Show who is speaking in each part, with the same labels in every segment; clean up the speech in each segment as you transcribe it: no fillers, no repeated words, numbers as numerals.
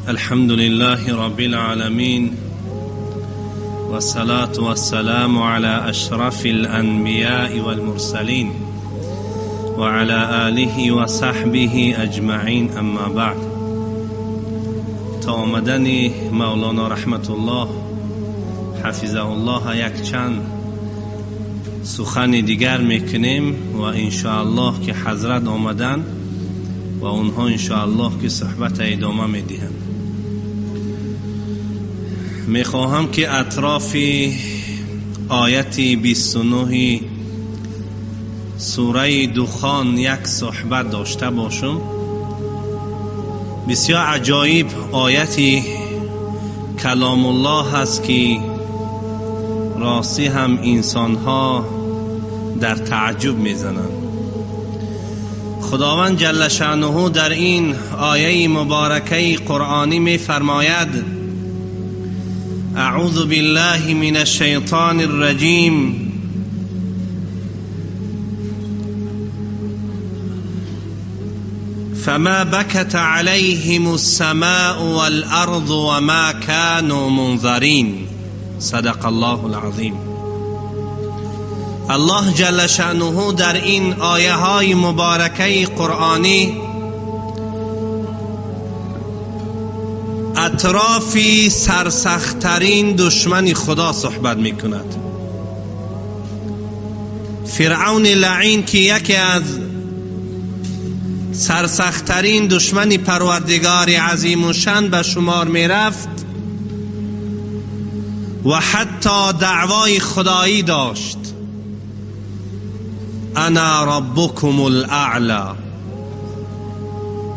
Speaker 1: الحمد لله رب العالمين والصلاة والسلام على أشرف الأنبياء والمرسلين وعلى آله وصحبه أجمعين أما بعد. تا آمدن مولانا رحمت الله حفظه الله یک چند سخن دیگر میکنیم و انشاءالله که حضرت آمدن و اونها انشاءالله که صحبت ادامه میدهند. میخواهم که اطراف آیت 29 سوره دخان یک صحبت داشته باشم. بسیار عجایب آیت کلام الله هست که راستی هم انسانها در تعجب میزنند. خداوند جل شأنه در این آیه مبارکه قرآنی میفرماید: اعوذ بالله من الشیطان الرجیم، فما بكت عليهم السماء والأرض وما كانوا منظرين. صدق الله العظیم. الله جل شأنه در این آیه های مبارکه قرآنی اطراف سرسخت‌ترین دشمن خدا صحبت میکند. فرعون لعین که یکی از سرسخت‌ترین دشمن پروردگار عظیم و شان به شمار میرفت و حتی دعوای خدایی داشت: انا ربکم الاعلی.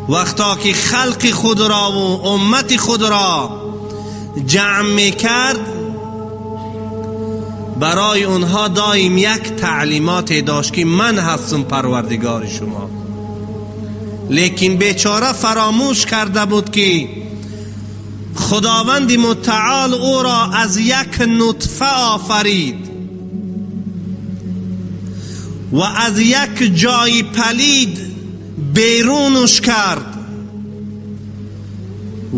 Speaker 1: وقتا که خلق خود را و امت خود را جمع میکرد، برای اونها دایم یک تعلیمات داشت که من هستم پروردگار شما. لیکن بیچاره فراموش کرده بود که خداوند متعال او را از یک نطفه آفرید و از یک جای پلید بیرونش کرد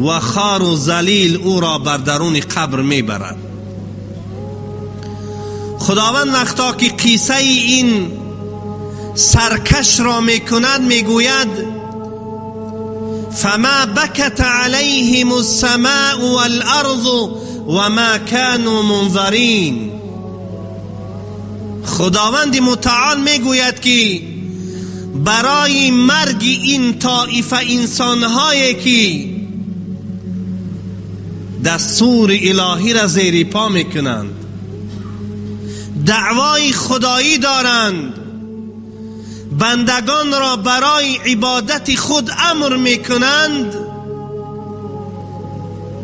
Speaker 1: و خار و ذلیل او را بر درون قبر میبرد. خداوند وقتا که قصه این سرکش را میکند میگوید: فما بکت علیهم السماء والارض وما كانوا منظرین. خداوند متعال میگوید که برای مرگ این طایفه انسانهایی که دستور الهی را زیر پا میکنند، دعوای خدایی دارند، بندگان را برای عبادت خود امر میکنند،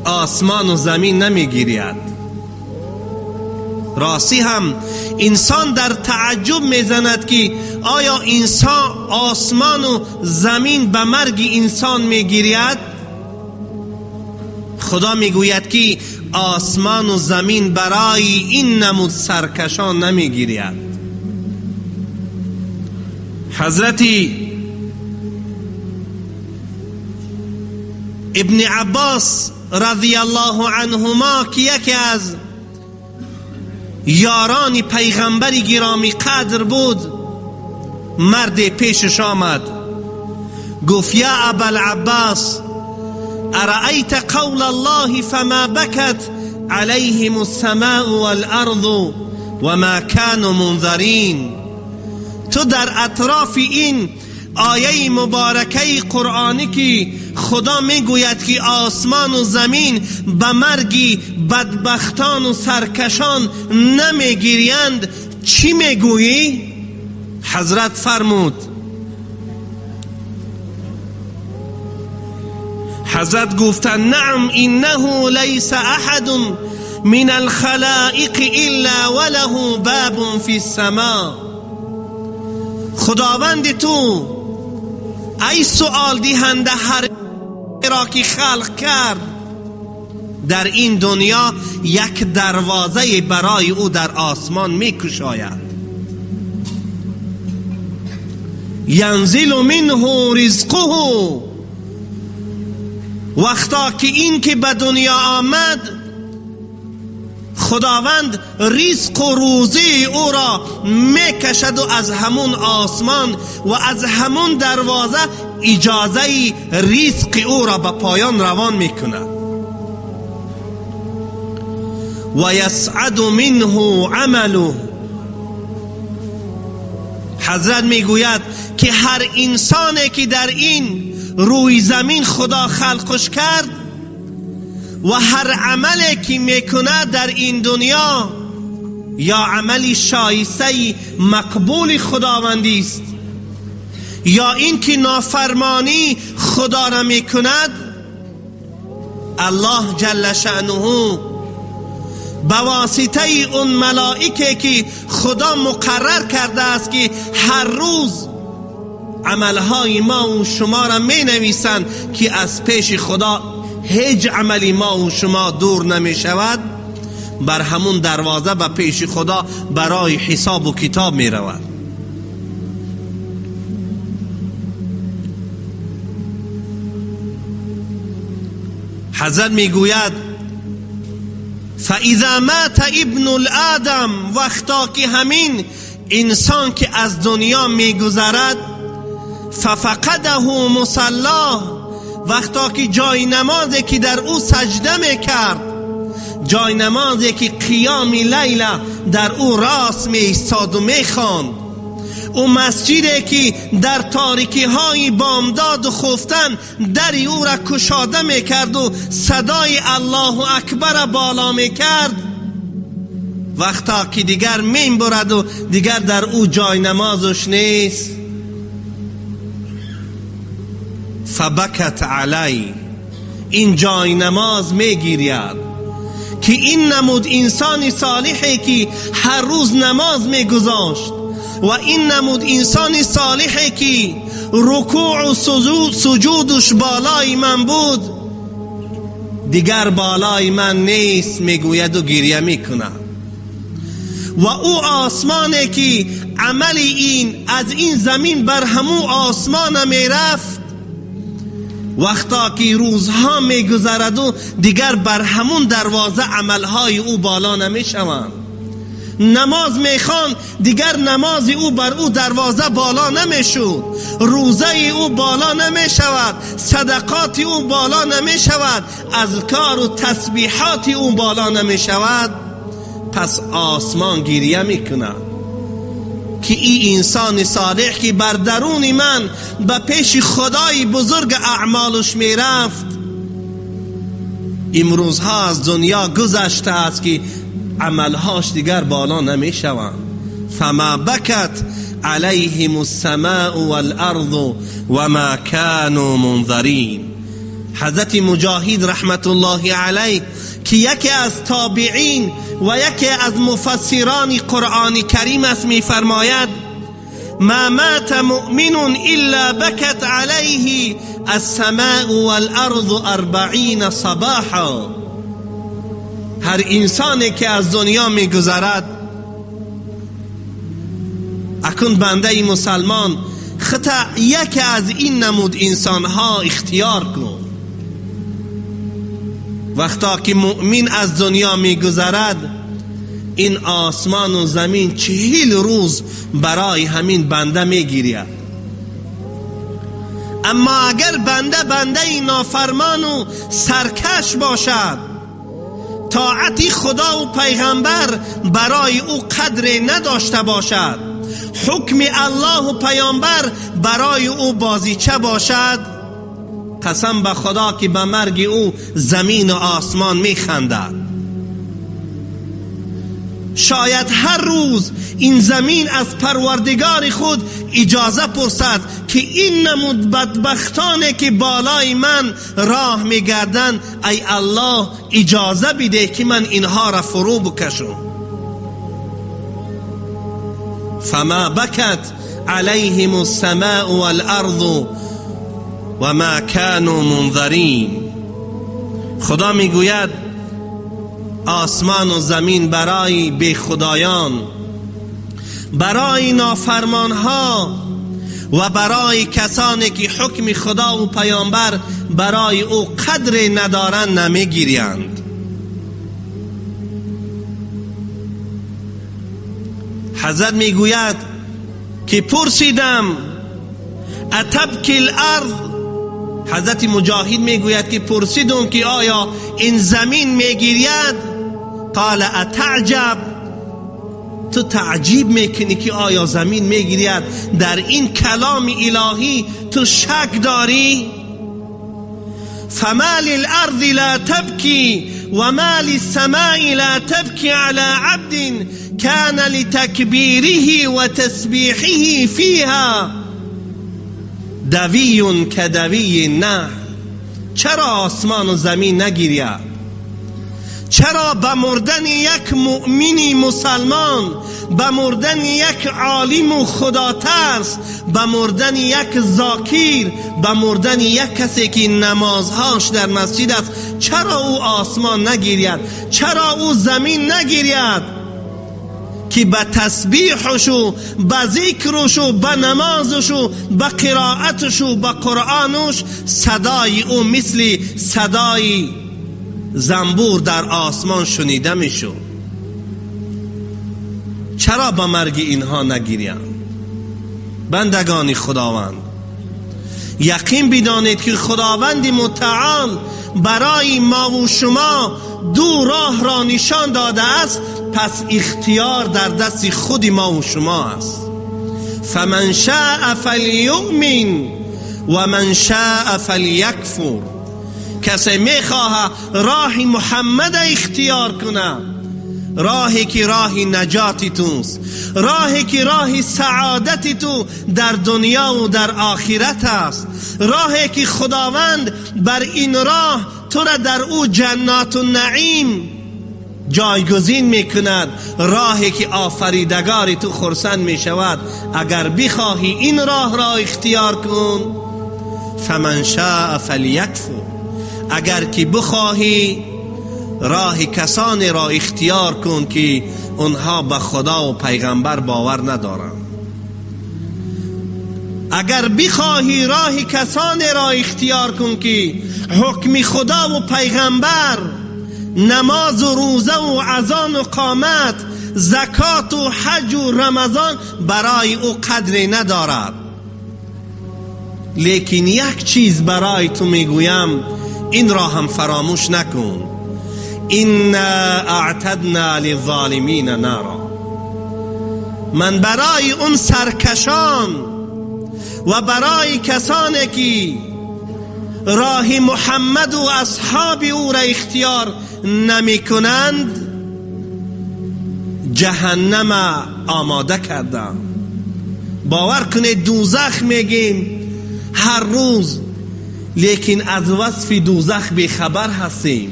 Speaker 1: آسمان و زمین نمیگیرید. راستی هم انسان در تعجب میزند که آیا انسان آسمان و زمین به مرگ انسان میگیرید؟ خدا میگوید که آسمان و زمین برای این نمود سرکشان نمیگیرید. حضرت ابن عباس رضی الله عنهما که یکی از یاران پیغمبر گرامی قدر بود، مرد پیشش آمد، گفت: یا ابا العباس ارأیت قول الله فما بکت علیهم السماء والارض وما كانوا منظرین. تو در اطراف این آیه مبارکه قرآنی که خدا میگوید که آسمان و زمین به مرگ بدبختان و سرکشان نمیگیرند، چی میگویی؟ حضرت فرمود، حضرت گفتند: نعم انه لیس احد من الخلائق الا وله باب فی السماء. خداوند تو ای سؤال دهنده هر را که خلق کرد، در این دنیا یک دروازه برای او در آسمان میکشاید. ینزل منه رزقه، وقتا که این که به دنیا آمد، خداوند رزق و روزی او را میکشد و از همون آسمان و از همون دروازه اجازه رزق او را به پایان روان میکند. و یسعد منه عمله. حضرت میگوید که هر انسانی که در این روی زمین خدا خلقش کرد و هر عملی که میکند در این دنیا یا عملی شایسته مقبول خداوندی است یا اینکه نافرمانی خدا را میکند، الله جل شأنه به واسطه اون ملائکه که خدا مقرر کرده است که هر روز عملهای ما و شما را می نویسند که از پیش خدا هیچ عملی ما و شما دور نمی شود، بر همون دروازه به پیش خدا برای حساب و کتاب می رود. حضرت می گوید فاذا مات ابن الادم، وقتا که همین انسان که از دنیا میگذرد، ففقده مصلاه، وقتا که جای نمازی که در او سجده میکرد، جای نمازی که قیام لیله در او راست می ایستاد و میخواند، او مسجدی که در تاریکی های بامداد و خفتن در او را کشاده میکرد و صدای الله اکبر بالا میکرد، وقتا که دیگر میبرد و دیگر در او جای نمازش نیست، فبکت علی، این جای نماز میگیرید که این نمود انسان صالحی که هر روز نماز میگذاشت و این نمود انسان صالحی که رکوع و سجودش بالای من بود، دیگر بالای من نیست، میگوید و گریه میکند. و او آسمانی که عمل این از این زمین بر همو آسمان میرفت، وقتا که روزها میگذرد و دیگر بر همون دروازه عملهای او بالا نمیشوند، نماز میخوان دیگر نماز او بر او دروازه بالا نمیشود، روزه او بالا نمیشود، صدقات او بالا نمیشود، اذکار و تسبیحات او بالا نمیشود. پس آسمان گریه میکند که این انسان صالح که بر درون من به پیش خدای بزرگ اعمالش میرفت، امروزها از دنیا گذشته است که عملهاش دیگر بالا نمیشوند. فما بکت علیهم السماء والارض وما كانوا منظرین. حضرت مجاهد رحمت الله علیه که یکی از تابعین و یکی از مفسران قرآن کریم است میفرماید ما مات مؤمن الا بکت علیه السماء والارض 40 صباحا. هر انسانی که از دنیا میگذرد، اکنون بنده مسلمان خطا یکی از این نمود انسانها اختیار کن. وقتا که مؤمن از دنیا میگذرد، این آسمان و زمین 40 روز برای همین بنده میگیرید. اما اگر بنده بنده نافرمان و سرکش باشد، طاعت خدا و پیغمبر برای او قدر نداشته باشد، حکم الله و پیامبر برای او بازیچه باشد، قسم به خدا که به مرگ او زمین و آسمان میخندد. شاید هر روز این زمین از پروردگار خود اجازه پرسد که این نمود بدبختانه که بالای من راه میگردند، ای الله اجازه بده که من اینها را فرو بکشم. فما بکت علیهم السماء والارض وما كانوا منظرین. خدا میگوید آسمان و زمین برای بی خدایان، برای نافرمانها و برای کسانی که حکم خدا و پیامبر برای او قدر ندارند نمیگیرند. حضرت میگوید که پرسیدم اتبکی الارض، حضرت مجاهد میگوید که پرسیدم که آیا این زمین میگیرید؟ قال اتعجب، تو تعجیب میکنی که آیا زمین میگیرید؟ در این کلام الهی تو شک داری؟ فما للارض لا تبکی وما للسماء لا تبکی على عبد كان لتكبيره وتسبيحه فيها دوی كدوی النحل. چرا آسمان و زمین نگیرید؟ چرا به مردن یک مؤمنی مسلمان، به مردن یک عالم و خدا ترس، به مردن یک ذاکر، به مردن یک کسی که نمازهاش در مسجد است، چرا او آسمان نگیرید؟ چرا او زمین نگیرید که به تسبیحش و به ذکرش و به نمازش و به قرائتش و به قرآنش صدای او مثل صدای زنبور در آسمان شنیده میشد؟ چرا به مرگ اینها نگیریم؟ بندگان خداوند، یقین بدانید که خداوند متعال برای ما و شما دو راه را نشان داده است، پس اختیار در دست خود ما و شما است. فمن شاء فلیؤمن و من شاء فلیکفر. کسی میخواهد راه محمد اختیار کنه، راهی که راه نجات توست، راهی که راه سعادت تو در دنیا و در آخرت است، راهی که خداوند بر این راه تو را در او جنات و نعیم جایگزین میکند، راهی که آفریدگار تو خرسند میشود. اگر بخواهی این راه را اختیار کن، فمن شاء فلیکفر. اگر که بخواهی راه کسانی را اختیار کن که آنها به خدا و پیغمبر باور ندارند. اگر بخواهی راه کسانی را اختیار کن که حکم خدا و پیغمبر، نماز و روزه و اذان و قامت، زکات و حج و رمضان برای او قدر ندارد. لیکن یک چیز برای تو میگویم، این را هم فراموش نکن. انا اعتدنا للظالمین نارا. من برای اون سرکشان و برای کسانی که راه محمد و اصحاب او را اختیار نمی کنند جهنم آماده کردم. باور کنید دوزخ میگیم هر روز، لیکن از وصف دوزخ بیخبر هستیم.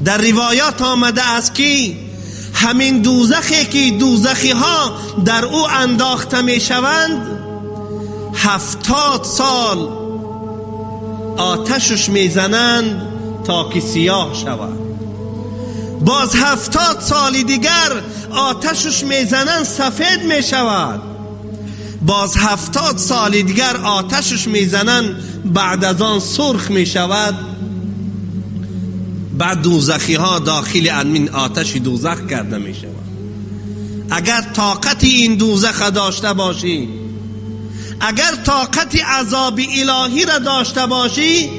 Speaker 1: در روایات آمده است که همین دوزخی که دوزخی ها در او انداخته می شوند 70 سال آتشش می زنند تا که سیاه شود، باز 70 سال دیگر آتشش می زنند سفید می شود، باز 70 سال دیگر آتشش می زنند بعد از آن سرخ می شود. بعد دوزخی ها داخل این آتش دوزخ کرده می شود. اگر طاقت این دوزخ داشته باشی، اگر طاقت عذاب الهی را داشته باشی،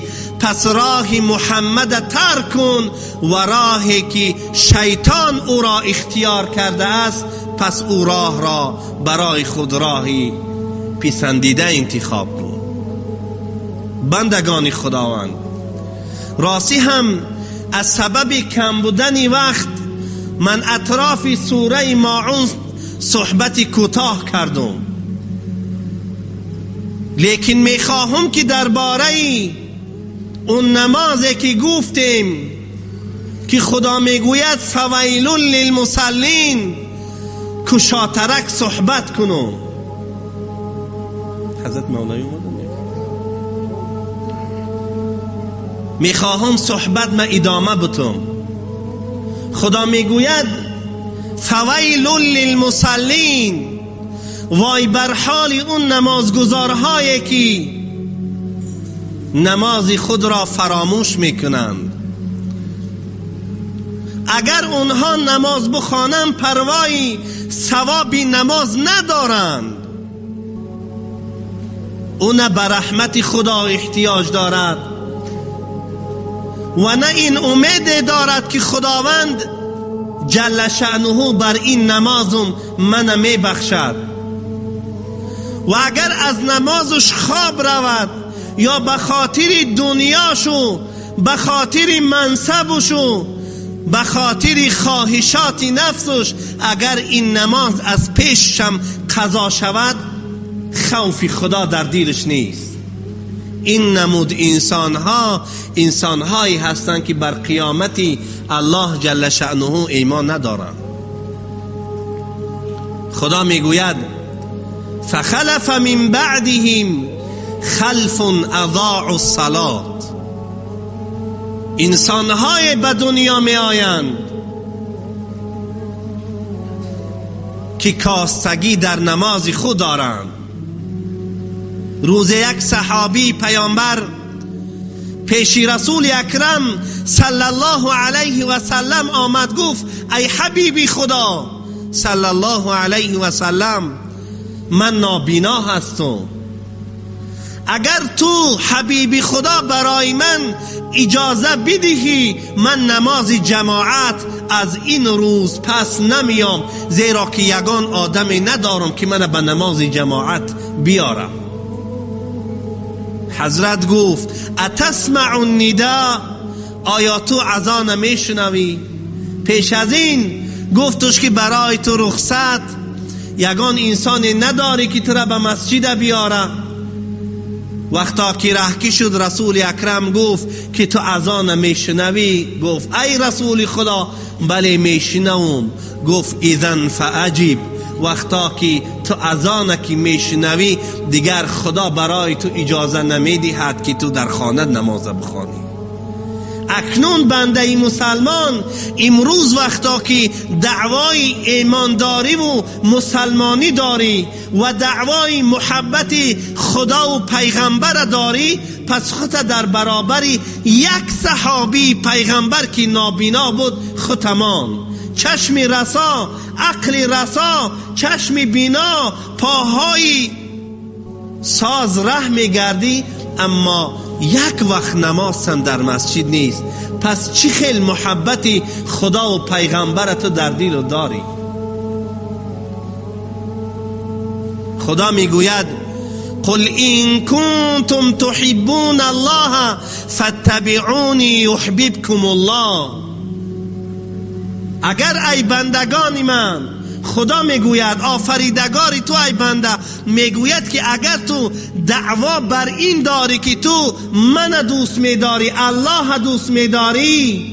Speaker 1: پس راه محمد ترک کن و راهی که شیطان او را اختیار کرده است، پس او راه را برای خود راهی پسندیده انتخاب کن. بندگان خداوند، راستی هم از سبب کم بودن وقت من اطراف سوره ماعون صحبت کوتاه کردم، لیکن میخواهم که درباره اون نمازی که گفتیم که خدا میگوید فویل للمصلین کشاترک صحبت کنم. حضرت مولای اومدن، میخواهم صحبت ما ادامه بتم. خدا میگوید فویل للمصلین، وای بر حال اون نمازگزارهایی که نماز خود را فراموش میکنند. اگر اونها نماز بخوانند پروای ثواب نماز ندارند. او نه به رحمت خدا احتیاج دارد و نه این امید دارد که خداوند جل شأنه بر این نمازم من می بخشد. و اگر از نمازش خواب رود یا به خاطر دنیاشو، به خاطر منصبشو، به خاطر خواهشات نفسش، اگر این نماز از پیششم قضا شود، خوف خدا در دلش نیست. این نمود انسانها انسانهایی هستند که بر قیامت الله جل شأنه ایمان ندارند. خدا میگوید فخلف من بعدهم خلف اضاعوا الصلاة. انسانهای به دنیا می آیند که کاستگی در نماز خود دارند. روز یک صحابی پیامبر پیش رسول اکرم صلی الله علیه و سلم آمد، گفت ای حبیبی خدا صلی الله علیه و سلم، من نابینا هستم، اگر تو حبیبی خدا برای من اجازه بدهی من نماز جماعت از این روز پس نمیام، زیرا که یگان آدمی ندارم که من به نماز جماعت بیارم. حضرت گفت اتسمع النداء، آیا تو اذان میشنوی؟ پیش از این گفتش که برای تو رخصت یگان انسانی نداری که تو را به مسجد بیاره. وقتا که رهکی شد رسول اکرم گفت که تو اذان میشنوی؟ گفت ای رسول خدا بله میشنوم. گفت اذن فاجب، وقتا که تو اذان که میشنوی دیگر خدا برای تو اجازه نمیدهد که تو در خانه نماز بخوانی. اکنون بنده مسلمان امروز وقتا که دعوای ایمانداری و مسلمانی داری و دعوای محبت خدا و پیغمبر داری، پس خود در برابر یک صحابی پیغمبر که نابینا بود ختمان، چشم رسا، عقل رسا، چشم بینا، پاهای ساز ره میگردی، اما یک وقت نماز در مسجد نیست. پس چی خیلی محبت خدا و پیغمبر تو در دل داری؟ خدا میگوید قل این کنتم تحبون الله فاتبعونی یحببکم الله. اگر ای بندگان من، خدا میگوید آفریدگاری تو ای بنده میگوید که اگر تو دعوا بر این داری که تو من دوست میداری، الله دوست میداری،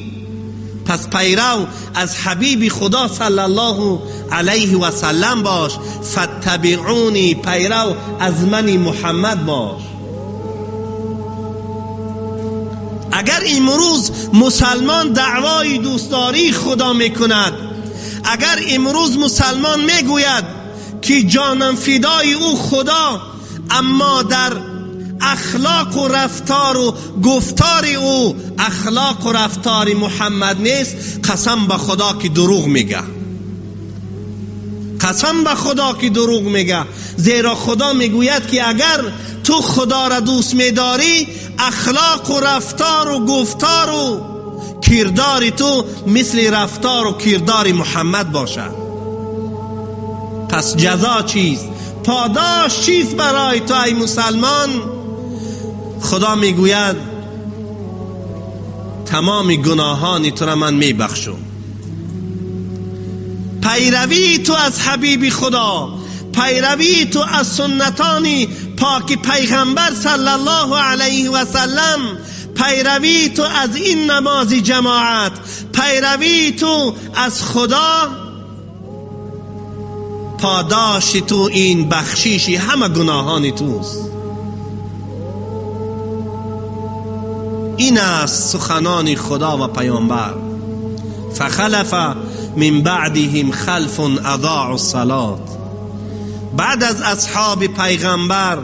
Speaker 1: پس پیرو از حبیب خدا صلی الله علیه و سلم باش. فاتبعونی، پیرو از من محمد باش. اگر امروز مسلمان دعوای دوستداری خدا میکند، اگر امروز مسلمان میگوید که جانم فدای او خدا، اما در اخلاق و رفتار و گفتار او اخلاق و رفتار محمد نیست، قسم به خدا که دروغ میگه، قسم به خدا که دروغ میگه. زیرا خدا میگوید که اگر تو خدا را دوست میداری، اخلاق و رفتار و گفتار و کردار تو مثل رفتار و کردار محمد باشد. پس جزا چیست؟ پاداش چیست برای تو ای مسلمان؟ خدا میگوید تمام گناهان تو را من میبخشم. پیروی تو از حبیب خدا، پیروی تو از سنتان پاک پیغمبر صلی الله علیه و سلم، پیروی تو از این نماز جماعت، پیروی تو از خدا، پاداش تو این بخشیشی همه گناهان توست. این است سخنان خدا و پیامبر. فخلف من بعدهم خلف اضاعوا الصلاة. بعد از اصحاب پیغمبر،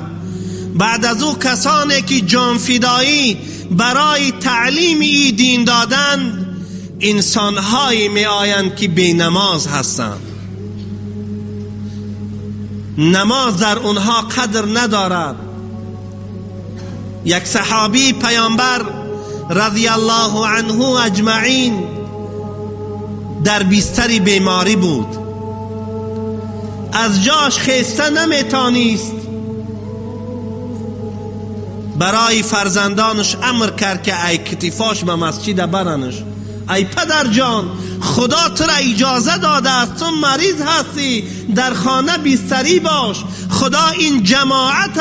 Speaker 1: بعد از او کسانی که جانفدایی برای تعلیم ای دین دادند، انسانهایی می آیند که بی نماز هستند. نماز در اونها قدر ندارد. یک صحابی پیامبر رضی الله عنه اجمعین در بستر بیماری بود، از جاش خسته نمیتانست. برای فرزندانش امر کرد که ای کتفاش به مسجد برنش. ای پدر جان، خدا تو را اجازه داده است، تو مریض هستی، در خانه بستری باش، خدا این جماعت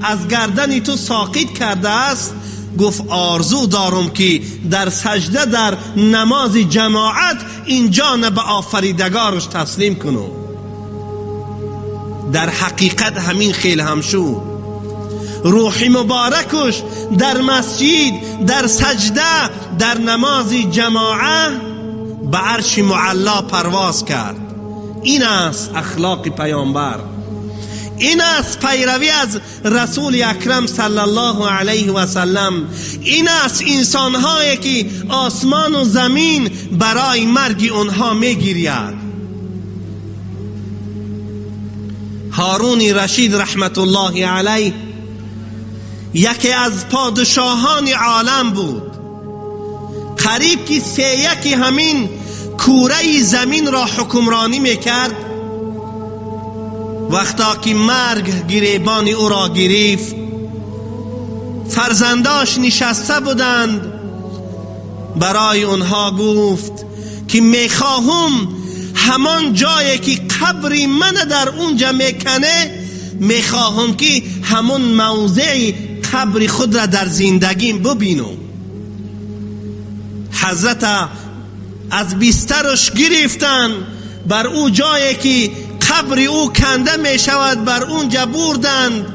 Speaker 1: از گردن تو ساقط کرده است. گفت آرزو دارم که در سجده در نماز جماعت این جان به آفریدگارش تسلیم کنم. در حقیقت همین خیل هم شد. روح مبارکش در مسجد، در سجده، در نماز جماعه به عرش معلا پرواز کرد. این است اخلاق پیامبر، این است پیروی از رسول اکرم صلی الله علیه و سلم، این است انسانهایی که آسمان و زمین برای مرگ آنها میگیرید. هارون رشید رحمت الله علیه یکی از پادشاهان عالم بود. قریب که 3/1 همین کوره زمین را حکمرانی میکرد. وقتا که مرگ گریبان او را گرفت، فرزنداش نشسته بودند، برای آنها گفت که میخواهم همان جایی که قبر من در اونجا میکنه، میخواهم که همون موضع قبر خود را در زندگیم ببینم. حضرت از بسترش گرفتن، بر او جایی که قبر او کنده می شود بر اونجا بردند.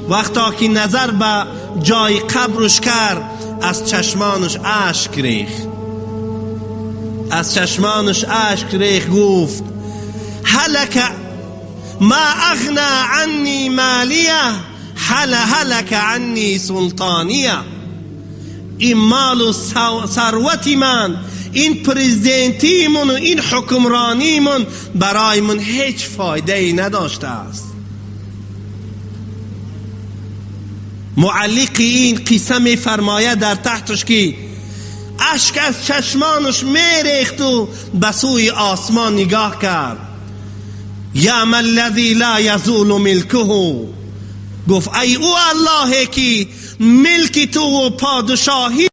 Speaker 1: وقتا که نظر به جای قبرش کرد، از چشمانش اشک ریخت، از چشمانش اشک ریخت. گفت هلک ما اغنى عنی مالیه، هلک عنی سلطانیه. این مال و ثروت من، این پرزیدنتی من و این حکمرانی من برای من هیچ فایده ای نداشته است. معلق این قصه می فرماید در تحتش که اشک از چشمانش می ریخت و به سوی آسمان نگاه کرد. یا من الذی لا یزول ملکه، گفت ای او الله که ملک تو و پادشاهی